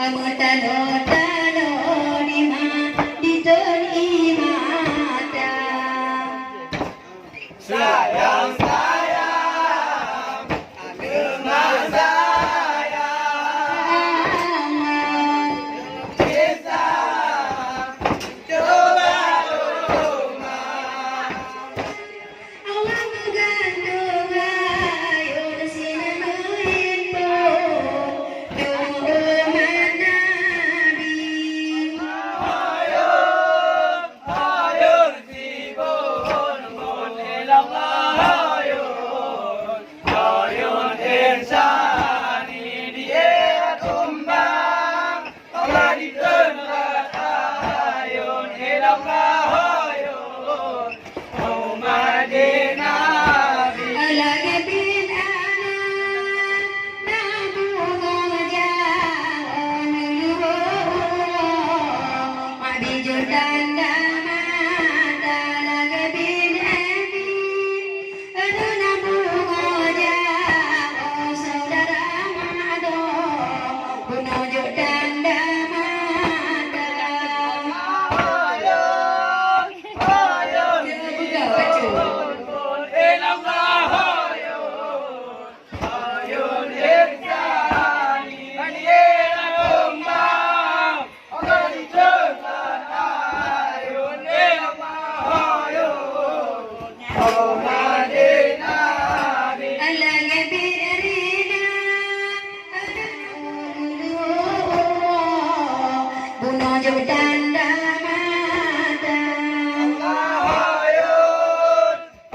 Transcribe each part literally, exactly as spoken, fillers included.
Meutano-tano nima ditôn ié mata. Sayang, sayang, aneuk mak sayang. Kisah, coba rumah. Allah meugantung ayôn sinan meuimpôt, dum umat Nabi. Ayôn, ayôn sibon-bon, ilong ayôn, ayôn insani di era kumbang. Aduh, na bungoh jak, oh, saudara mado, peunoh jok tanda mata. Ayôn, ayôn, ayôn, ayôn, ayôn, ayôn,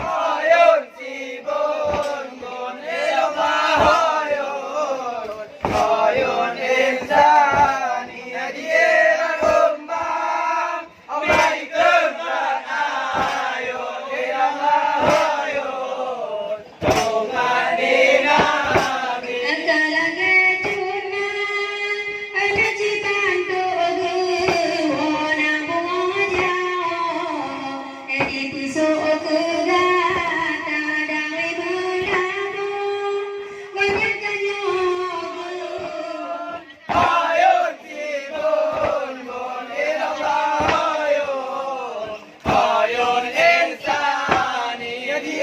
Ayôn sibon-bon, ilong ayôn, ayôn insani di era kumbang. Amai keumrat ayôn, ilong ayôn, umat Nabi. Ka lagèe cuma aneuk citantoe geuh, oh, na bungoh jaoe. Di peusok keu gata dari beulabong, banyak tanyoe. Ayôn sibon-bon, ilong ayôn, ayôn insani di